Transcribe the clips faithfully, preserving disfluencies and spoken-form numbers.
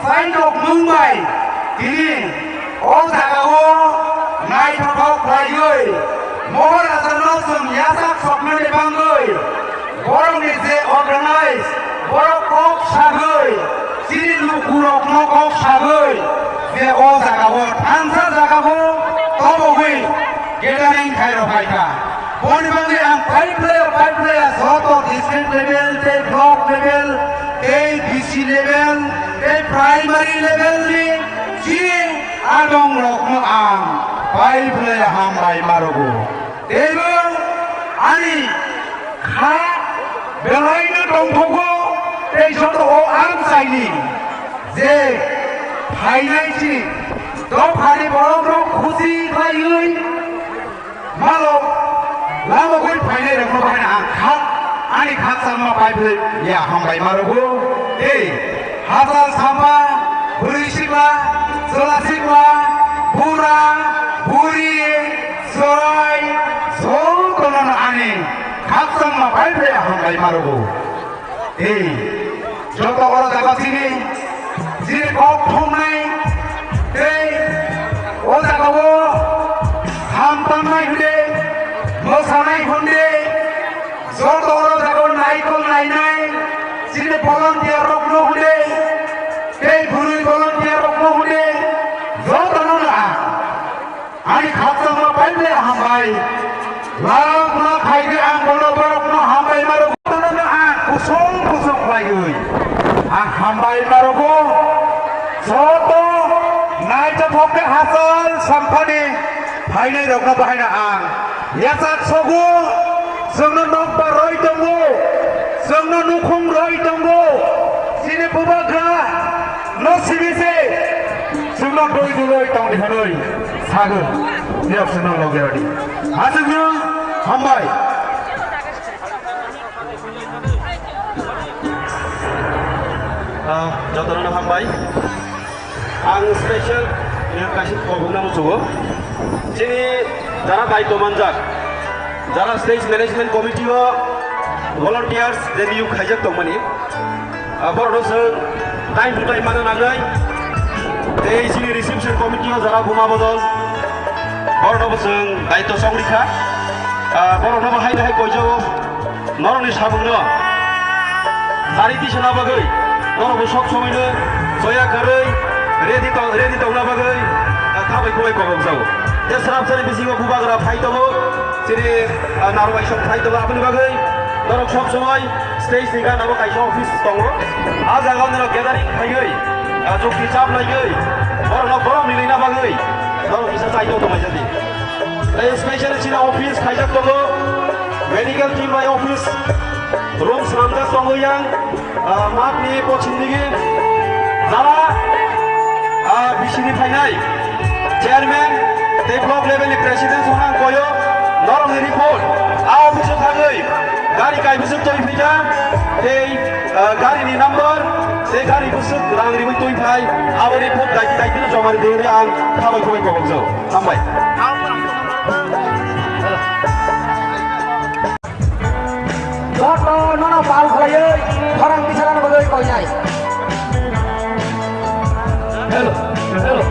Tainrok nwng bai tini o jagao naithothok khlaiwi Moharajarno chwng yachak soknani bagwi borokni je organize, borok kok sagwi, chini lukurokno kok sagwi je o jagao thansa jagao tobogwi gathering khairok phaikha. Boni bagwi ang pai phlaiya, pai phlaiya joto district level tei block level tei B C level tei primary level ni chini adong rokno ang pai phlaiya hambai marogo. Teibo ani kha belai no tongthogo tei joto o ang saini je phainai chini dophani borok rok khusi khlaiwi Malo, lama gwi phainai rokno bahai ang kha, ani khakchangma pai bwlwi ya hambai marogo. Tei hachal sampa, bwrwi sikla, chwla sikla, bura, buri, chwrai, jotono ani khakchangma pai bwlwi ya hambai marogo. Ei, joto oro jaga chini, chini kok thumnai, tei o jagao ham tangnai hwnde, mosanai hwnde, joto oro jagao naikol nainai, chini volunteer rokno hwnde, tei bwrwi volunteer rokno hwnde, jotono ang Ani khakchangma pai ble hambai. Lak lak hai khe ang bono borokno hambai ma rwgo. Bono ang kusung kusung khlaiwi ang hambai ma rwgo. Joto naithothok khe hachal samphani phainai rokno bahaina ang yachak sogo. Chwngno nokbar roi tongo, chwngno nukhung roi tongo, chini bubagra no sibi se chwngno dui dui roi tongdi hwnwi sagwi niyok chwngno logi rodi. Aswkno hambai. Ah, jotono hambai. Ang special, eh, kaisa program nang muchungo. Chini jara daityo manjak, jara stage management committee o volunteers je niyok khaijak tongmani, ah, borokno chwng time to time mana nangnai. Tei chini reception committee o jara buma bodol, borokno bo chwng daityo song rikha. Ah, borokno bo hai hai koijago. Norokni samungno sari tisana bagwi norokbo sok somoino choya kwrwi ready tong, ready tongna bagwi, ah, khabai khubai kobok jago. Tei srap sari bisingo bubagra phai tongo, chini, ah, narwai sok phai tongo, aboni bagwi norok sok somoi stage ni gana bo kaisa office tongo. Ah jaga o norok gathering khaiwi, ah, chukti chap laiwi borokno borom milina bagwi norok kisa chai tong tongmai jadi. Tei special chini office khaijak tongo, medical team bai office, room swnamjak tongo yang, ah, mat ni pochim digi. Jara, ah, bisini phainai chairman tei block level ni president song ang koyo, norok ni report, a office o thangwi gari kai bwswk twi phita, tei, ah, gari ni number, tei gari bwswk rang riwi twi phai, abo report daiti daiti no joma ridi hwnwi ang khabai khubai kobok jago. Hambai. Joto nono pal khlaiwi khorang tisana bagwi koinai. Hello, hello.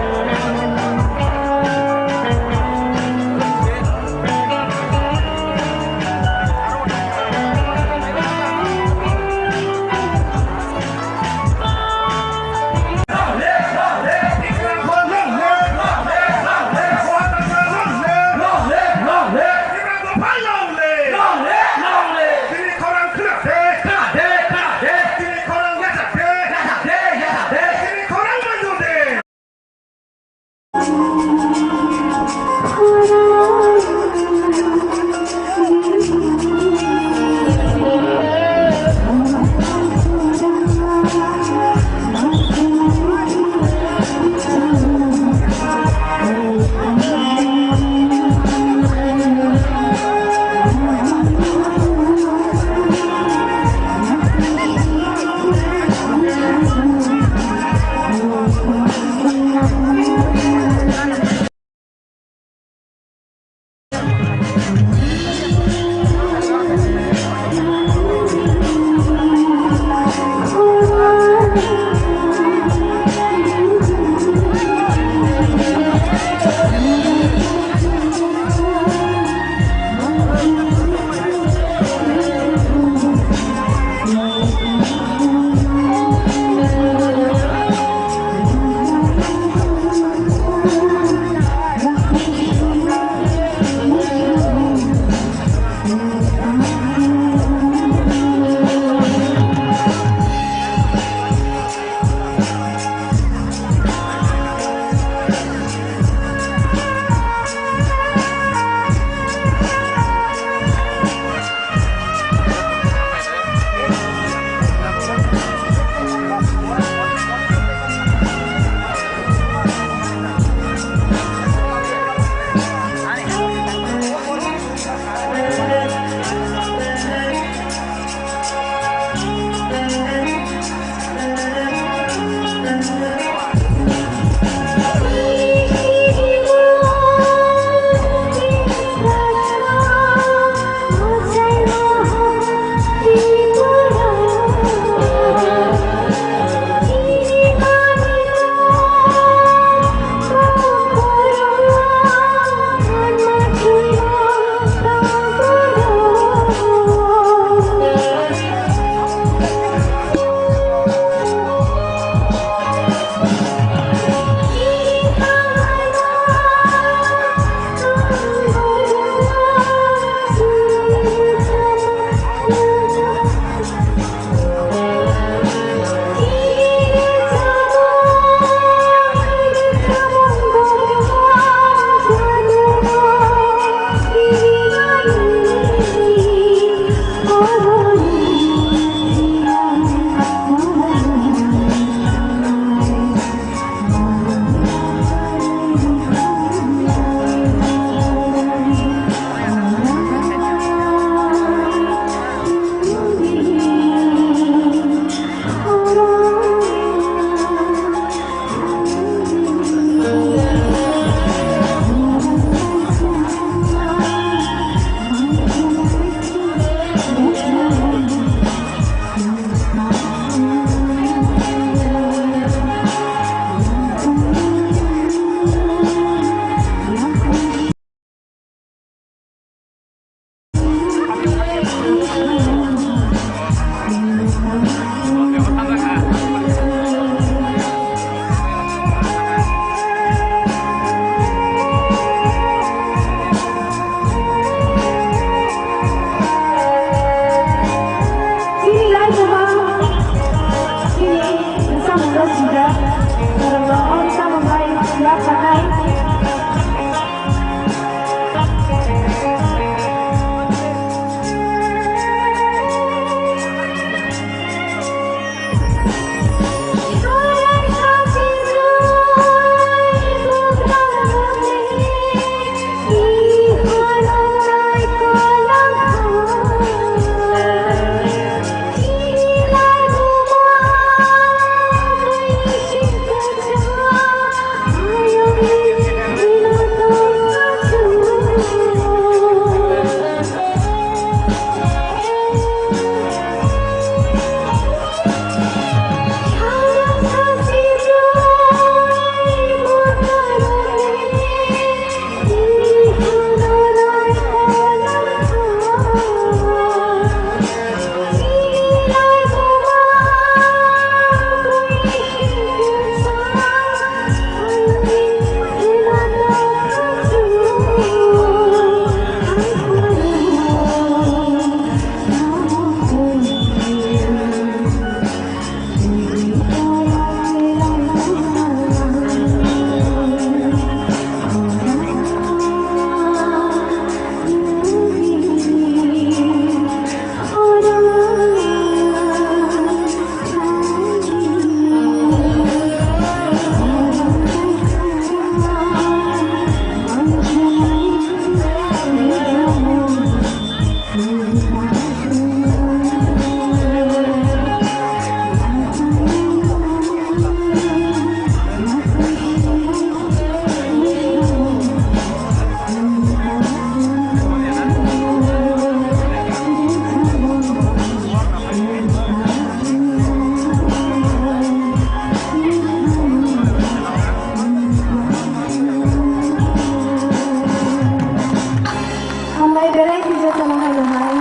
Hambai belai khe jotono haino hai.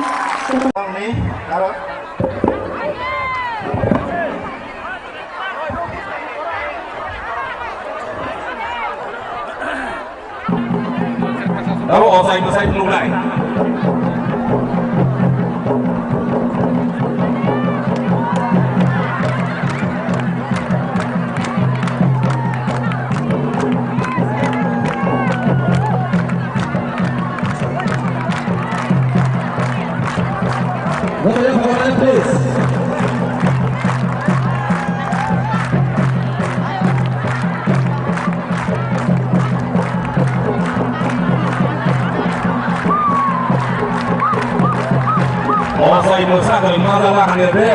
Ang ni aro. Abo osai bwsai phunuknai. Please. Osai mwsa kwrwi ma jala hanya de.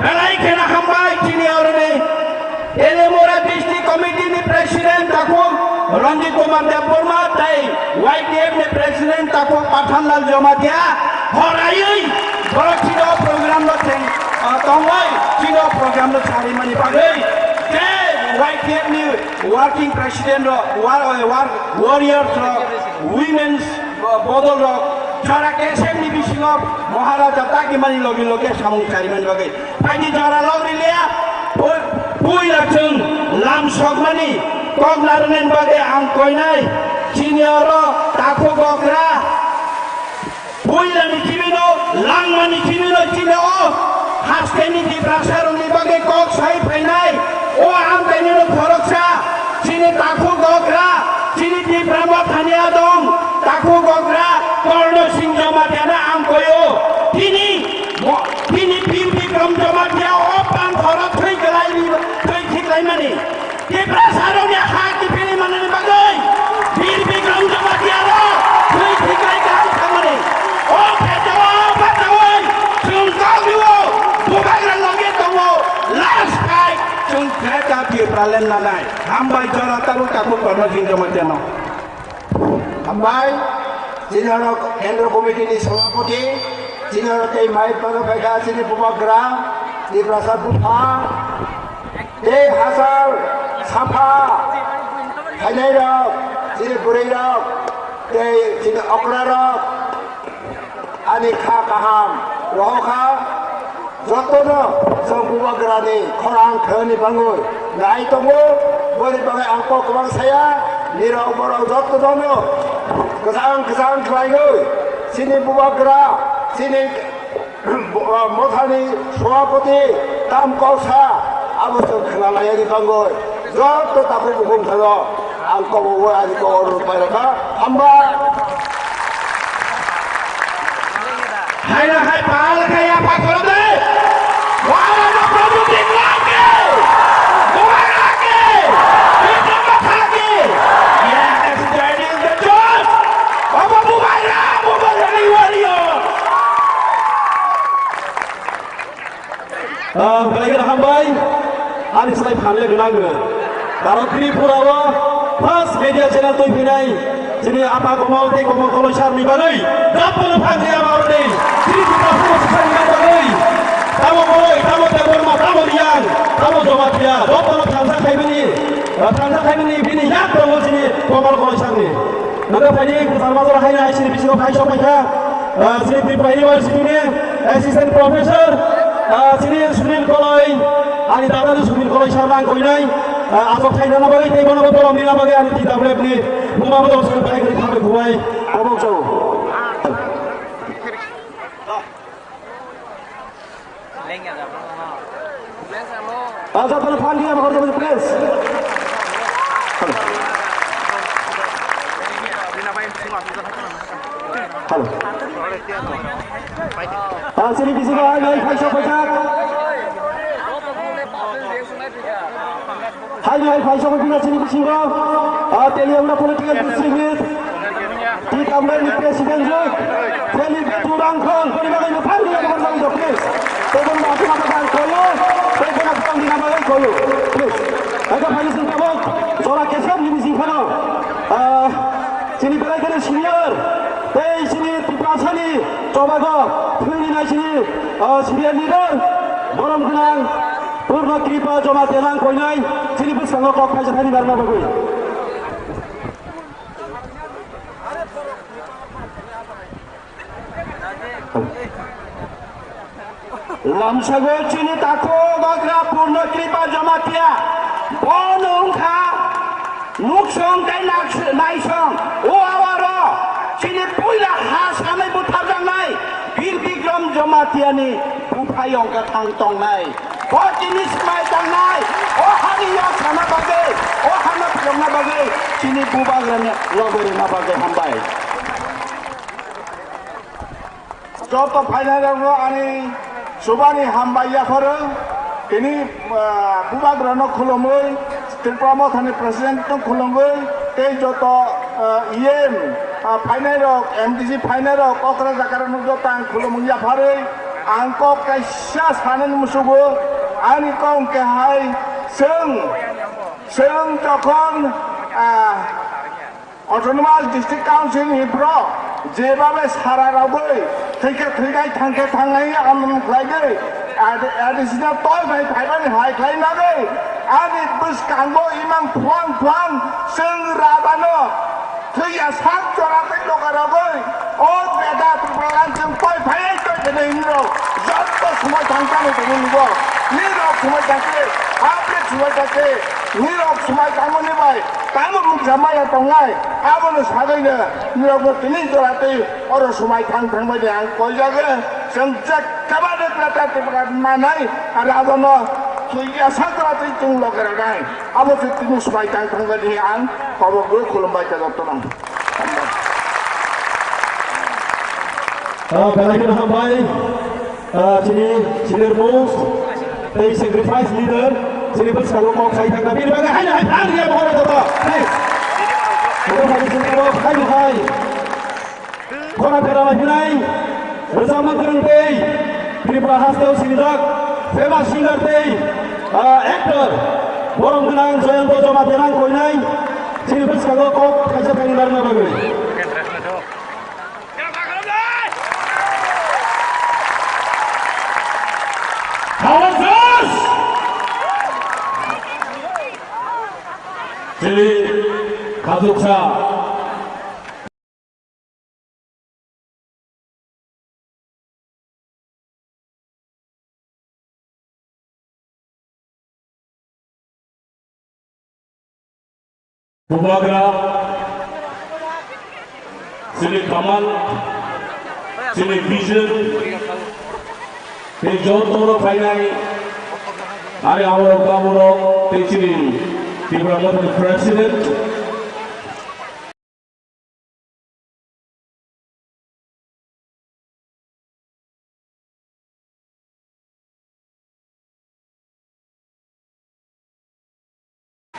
Belai kheno hambai chini oroni Teliamura District Committee ni President takhuk Ranjit Kumar Debbarma tei Y T F ni President takhuk Pathanlal Jamatia horaiwi borok chini o program no theng, ah, tongwi chini o program no sarimani bagwi je Y T F ni Working President rok, war-, war-, warriors rok, women's bodol rok, jora kesem ni bisingo Maharaja tagimani logi logi samung sarimani bagwi. Phaidi jora log riliya, pui-, puila chwng lam sokmani kok narwknani bagwi ang koinai. Chini oro takhuk okra, puilani chibino, langmani chibino chini o hasteni Tiprasarokni bagwi kok sai phainai. O amchaini no khoroksa, chini takhuk okra, chini Tipra Mothani adong, takhuk okra, Korno Singh Jamatia no ang koio. Tini, mo-, tini Pir Bikram Jamatia o panthoro thwi kwlai, thwi thiklaimani. Tiprasarokni ha kiphilwi manani bagwi Bir Bikram Jamatia no thwi thiklai kaham thangmani. O khe jawa bachawi chwng kok rwo, bubagra logi tongo, last fight chwng theta Tipraland nanai. Hambai jora tabuk tabuk Korno Singh Jamatia no. Hambai, chini oro Kendro Committee ni Sabhapati, chini oro tei mai paga paikha chini bubagra, Tiprasa bupha, tei hachal, sapha, khainairok, chini bwrwirok, tei chini okrarok, ani kha kaham rohor kha. Jotono chwng bubagrani khorang khairokni bagwi nai tongo, boni bagwi ang kok kwbang saya, nirok borok jotono kwchang kwchang khlaiwi chini bubagra, chini mothani sobhapati tam kok sa, abo chwng khna laiyani bagwi joto takhuk bukhuk thano ang kobo bai ani kobo rw pai rw kha. Hambai. Haino hai pal khe yapha khoro de. Wala no Prabhu Bikram ki. Bhagwan ki. Bikram Matha ki. Yes, that is the truth. Obo Bhagwan, Bhagwan ni warrior. Ah, belai kheno hambai. Ani slai phan le gwnang gwnang. Karon Tripura o first media channel twi phinai chini apa Komal tei Komal Koloi sir ni bagwi jotono phan khe abo aro ni chini Tripura Fumo Sisa ni bagwi tamo Koloi, tamo Debbarma, tamo Riyang, tamo Jamatia, jotono thansa khaibini, ah, thansa khaibini bini yak tongo chini Komal Koloi sir ni. Nokha phaini kwchar majora haino I C ni bisingo phai sok phaikha, ah, chini Tripura University ni Assistant Professor, ah, chini Sunil Koloi, ani dada ni Sunil Koloi sir rang koinai, ah, asok thaina na bagwi tei bono bo bolong dina bagwi ani T W F ni buma bo dong song pai kri thabai buai. Abo chau. Acha, tara phan dia, bahar jabo, please. Hello. Hello. Ah, sini bisi ko, hai, hai, hai, sok, sok. Hai, hai, hai, sok, sok, sini bisi ko. Ah, Teliamura political district ni. Di Kamrai ni President rok, Feli Betu Rangkhol, boni bagwi no phang dina bagwi jok, please. Tei bono aswk aswk ang koyo, tei bono phang dina bagwi koyo, please. Eka phai sing tabok, jora kesem ni bising phano, ah, chini belai kheno senior, tei chini Tiprasani chobago, thwini nai chini, ah, senior leader, borom gwnang, Purno Kripa Jamatia nang koinai, chini bwskango kok phaisa thani barna bagwi. Lamsago chini takhuk okra Purno Kripa Jamatia. Bono wngkha nuksong tei naks-, naisong. O awaro chini puila ha sanai butharjaknai Bir Bikram Jamatiani buphayong kwthang tongnai. O chini swmai tangnai, o hani yak sana bagwi, o hano phiyokna bagwi, chini bubagrani logi rwna bagwi hambai. Joto phainairokno ani chubani hambai yapharo, tini, ah, bubagrano khulumwi, Tripura Mothani Presidentno khulumwi, tei joto, ah, E M, ah, phainairok, M D C phainairok, okra jakarokno joto ang khulumwi yapharwi, Ang kok kaisa sanani musugo, ani kok hwnkhe hai, chwng, chwng jokhon, ah, Autonomous District Council ni borok jebabe sara rogwi thwikhe thwikhai thangkhe thangnai andolon khlaigwi, ad-, additional toi bai phaibani hai khlai nagwi ani bwskango imang phuang phuang chwng rabano thwiya sak jora tei loga rogwi o beda Tripura chwng toi phaiwi toi khe hinwi rok jotto swmai thang thangwi tongwi nugo. Nirok swmai thangkhe, public swmai thangkhe, nirok swmai tangmani bai Tamo mungsa maya tongnai, abono sagwino nirokno tini jora tei oro swmai thang thang bai ang koijago. Chwng je kebade kwlata tei manai, aro abono twi ya sakra tei chwng loge rwnai. Abo se tini swmai thang thang bai ang kobo gwi khulumbai khe jotono. Ah, belai kheno hambai. Ah, chini senior most tei sacrifice leader, chini bwskango kok sai thangna bini bagwi haino hai phan ya bohoro joto. Please. Bohoro hai chini kok hai hai. Khona phera lai hinai. Rwchapna kwrwng tei Tripura hasteo sinijak famous singer tei, ah, actor borom gwnang Joyonto Jamatia nang koinai. Chini bwskango kok kaisa tangwi narwkna bagwi. Chini khajoksa Bubagra, chini kamal, chini vision, tei joto rok phainai, ani amorok baburok, tei chini Tipra Mothani President.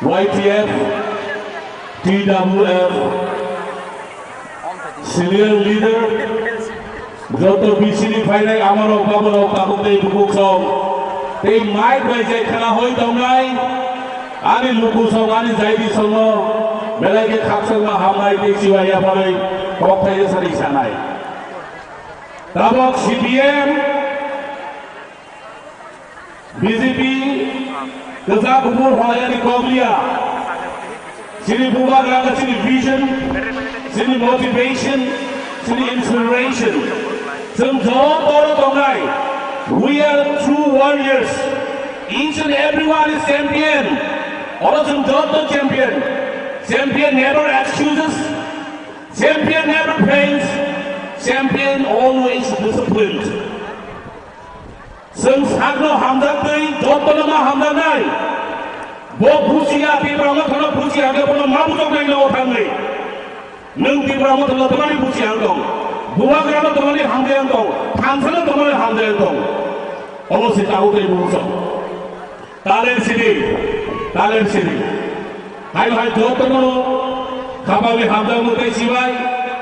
Y T F, T W F, senior leader, joto B C ni phainai amorok baborok tabuk tei bukuk song tei mic bai jai khana hoi tongnai ani luku song ani jaidi songo belai khe khakchangma hamnai tei chibai yapharwi kok thaisa sari sanai. Tabok C P M, B J P, kwchak kubur hoyani kok liya. Chini bubagra chini vision, chini motivation, chini inspiration. Chwng joto oro tongnai. We are true warriors. Each and everyone is champion. Oro chwng joto champion. Champion never excuses. Champion never fails. Champion always disciplined. Chwng sakno hamjak twi jotono ma hamjaknai. Bo bujiya, Tipra Mothano bujiya khe bono ma bujoknai nogo thangwi. Nwng Tipra Mothano tamani bujiya wng tong. Bubagrano tamani hamjak wng tong. Thansano tamani hamjak wng tong. Omo se tabuk tei bukhuksong. Taler siri, taler siri. Hai hai jotono khapangni hamjakmung tei chibai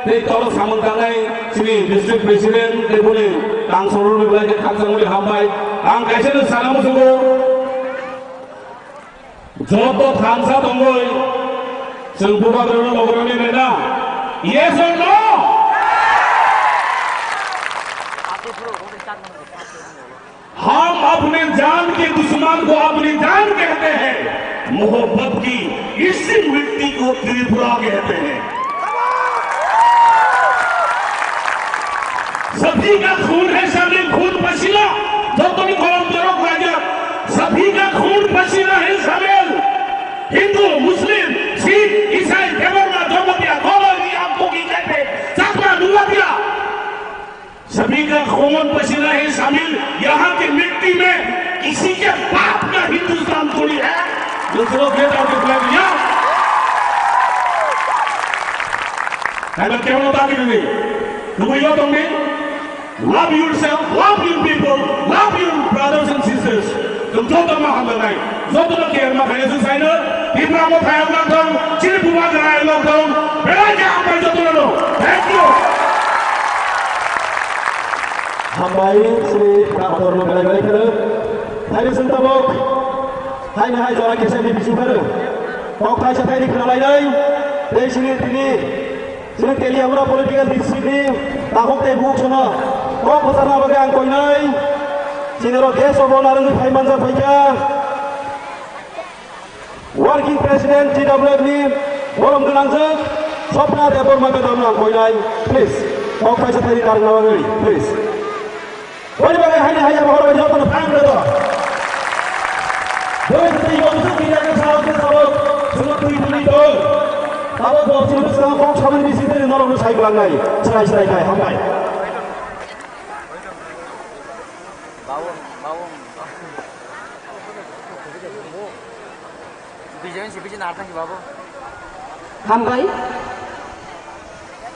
tei toro samung tangnai chini district president tei boni tang sorokni belai khe khakchangmani hambai. Ang kaisa no sana muchungo, joto thansa tongoi chwng bubagrano logoroni mena. Yes or no? हम अपने जान के दुश्मन को अपनी जान कहते हैं, मोहब्बत की इसी मिट्टी को त्रिपुरा कहते हैं। सभी का खून है शामिल, खून पसीना, जब तुम गरम करो राजा, सभी का खून पसीना है शामिल। हिंदू, मुस्लिम, सिख, ईसाई, देवरना, जमातिया, गोलरी, आपको की कहते, चाकमा, नुवातिया। सभी का खून पसीना है शामिल, यहाँ की मिट्टी में किसी के बाप का हिंदुस्तान थोड़ी है। दूसरों के दर्द को दिया। Hai ba kebo ta bini ni. Tubu yo tong ni. Love yourself, love your people, love your brothers and sisters. Tum joto ma hamda nai. Joto no care ma khaye su sai no. Tipra Motha ang tong, chini bubagra ang tong. Belai ke ang pai joto no. Thank you. Hambai sini katorno belai belai kheno. Haini sengtabok. Haini hai jora kesa ni bising kheno. Kok thaisa thaini khna lainai. Tei sini tini. Sini Teliamura political district ni. Takhuk tei buk sono. Kok bwsarna bagwi ang koinai. Sini ro gas obo narwgwi phai manjak phaikha. Working President T W F ni borom gwnangjak Swapna Debbarma madam ang koinai, please. Kok kaisa thani karna bagwi, please. Boni bagwi haini haya bahor bai jotono phang rwdo. Boni thani yong suk ni jaga sa ke sabok, sumut twi twi tong. Tabok bo sumut sa kok sabani bisi tani norok no sai blangnai. Chwrai chwrai khai hambai. Hambai.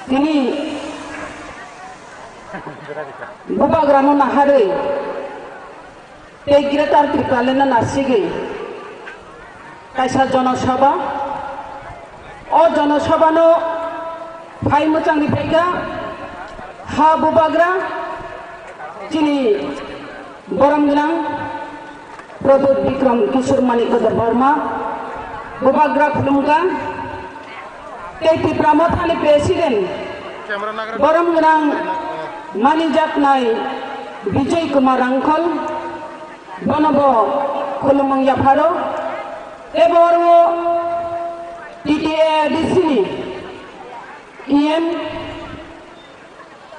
Tini bubagrano naharwi tei Greater Tipraland no nasigwi kaisa jonosabha. O jonosabhano phai mwchangwi phaikha ha bubagra chini borom gwnang Pradyot Bikram Kishore Manik Debbarma, bubagra khulumkha, tei Tipra Mothani President, borom gwnang manijaknai Bijoy Kumar Rangkhol, bono bo khulumung yapharo, tei bo oro T T A D C ni E M,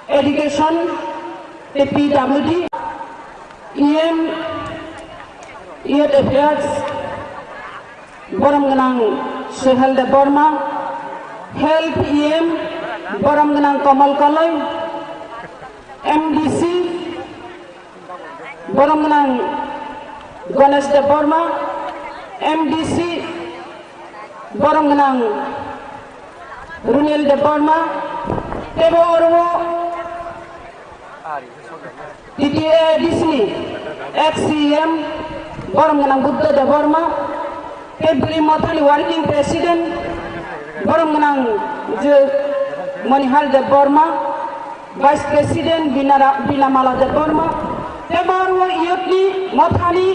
Education, tei P W D, E M, Youth Affairs, borom gwnang Sohel Debbarma, Health E M, borom gwnang Kamal Kalai, M D C, borom gwnang Ganesh Debbarma, M D C, borom gwnang Runil Debbarma, tei bo oro T T A D C ni ex C E M borom gwnang Buddha Debbarma, tei Bri Mothani Working President borom gwnang je Monihal Debbarma, Vice President Bina Ra-, Bina Mala Debbarma, tei bo oro youth ni Mothani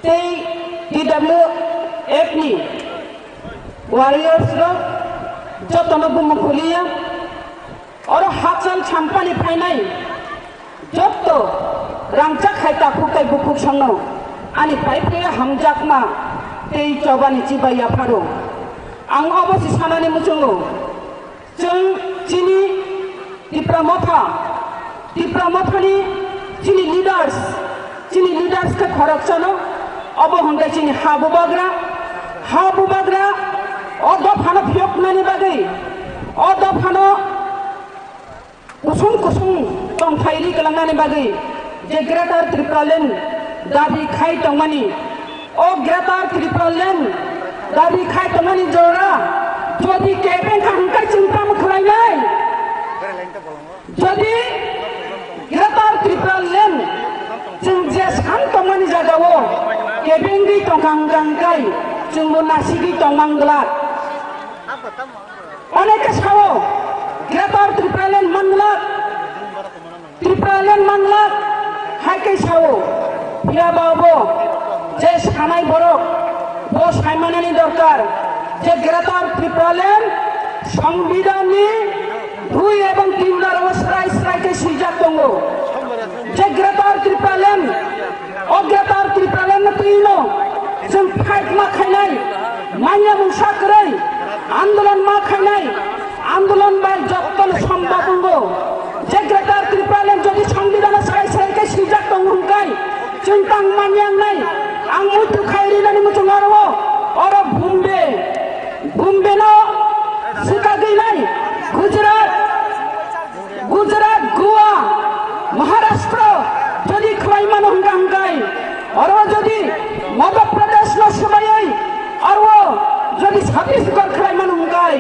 tei T W F ni warriors rok jotono bumung kuliya. Oro hachal sampani phainai jotto rangchak hai takhuk tei bukhuk songno ani pai phaiya hamjakma tei chobani chibai yapharo. Ang obo se sanani muchungo. Chwng chini Tipra Motha, Tipra Mothani chini leaders, chini leaders khe khoroksano, obo hwnkhe chini ha bubagra, ha bubagra, o dophano phiyoknani bagwi, o dophano kusung kusung tongthai ri kwlangnani bagwi, je Greater Tipraland dabi khai tongmani, o Greater Tipraland dabi khai tongmani jora jodi kebeng kha hwnkhe chwng tamo khlainai? Jodi Greater Tipraland chwng je san tongmani jagao kebengwi tongkha hwnkha hwnkhe chwngbo nasigwi tongmang glak. Oneke sao Greater Tipraland manglak, Tipraland manglak hai khe sao. Phiya ba bo je sanai borok bo saimanani dorkar je Greater Tipraland Songbidanni dui ebong tin daro srai srai khe swijak tongo je Greater Tipraland O Greater Tipraland no twino chwng fight ma khainai, manya mungsa kwrwi andolon ma khainai, andolon bai jotto no sombab wngo. Je Greater Tipraland jodi Songbidan o sai sai khe swijak tong hwnkhai chwng tang manya wngnai. Ang muitu khai rinani muchung aro oro Bombay, Bombay no swkagwi nai Gujarat. Gujarat, Goa, Maharashtra jodi khlai mano hwnka hwnkai, oro jodi Madhya Pradesh no swbaiwi, oro jodi Chhattisgarh khlai mano hwnkai,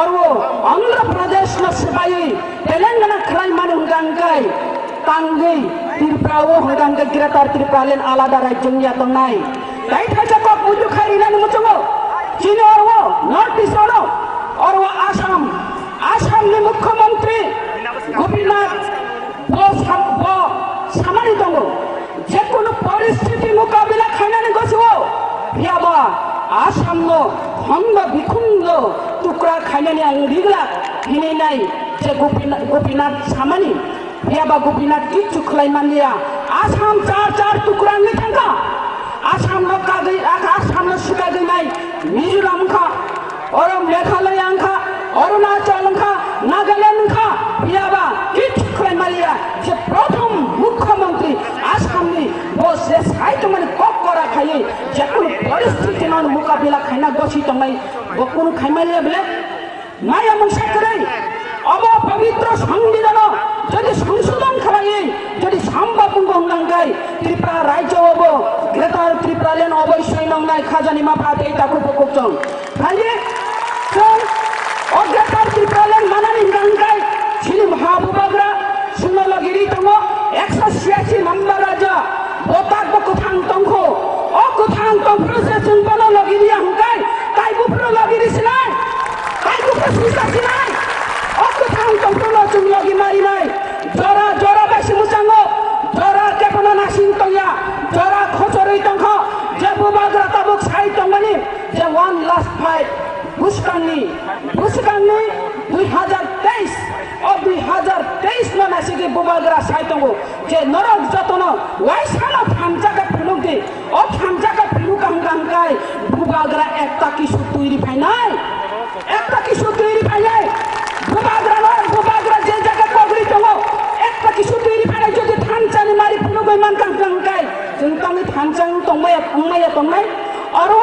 oro Andhra Pradesh no swbaiwi Telangana khlai mano hwnka hwnkai, tangwi Tripura o hwnka hwnkai Greater Tipraland alada rajyo wngya tongnai. Tai thaisa kok muitu khai rinani muchungo, chini oro North East oro, oro Assam, Assam ni Mukhyamantri Gopinath Bo sam-, bo samani tongo, je kono poristhiti mukabila khainani gosio, phiyaba Assamno khondo bikhondo tukra khainani ang riglak hinwi nai je Gopina-, Gopinath samani, phiyaba Gopinath kichu khlai manliya. Assam char char tukra wngwi thangkha. Assamno kagwi, Assamno swkagwi nai Mizoram wngkha. Oro Meghalaya wngkha, Arunachal wngkha, Nagaland wngkha, phiyaba kichu khlai maliya je prothom mukhyamantri Assamni bo je sai tongmani kok kora khaiwi je kunu poristhiti no mukabila khaina gosi tongnai bo kunu khai maliya bele maya mungsa kwrwi obo pabitro sangbidhano jodi songsodhon khlaiwi jodi samba pungo wngna hwnkhe Tripura rajyo obo Greater Tripura Land oboisoi nongnai khajani mapha tei takhuk bukhuk chwng. Phai di, chwng o Greater Tripura Land manani hwnkha hwnkhe chini mha bubagra chwngno logi ri tongo, ekso chhiyasi number raja, bo tak bo kwthang tongkho. O kwthang tongphuru se chwng bono logi riya hwnkhe tai buphuru logi ri sinai? Tai buphuru sisa sinai? O kwthang tongphuruno chwng logi marinai. Jora jora bai se mwchango, jora kebono nasing tongya, jora khochorwi tongkho, je bubagra tabuk sai tongmani. Je one last fight, bwskangni, bwskangni dui hazar teis, o dui hazar teis no naisingwi bubagra sai tongo, je norok jotono waisano thansa khe phunuk di, o thansa khe phunuk kha hwnkha hwnkhe bubagra ekta kisu twi ri phainai, ekta kisu twi ri phainai, bubagra no, bubagra je jaga kok ri tongo, ekta kisu twi ri phainai, jodi thansa ni mari phunugwi mankha hwnkha hwnkhe, chwng tangwi thansa wng tongmaya, wngmaya tongnai, oro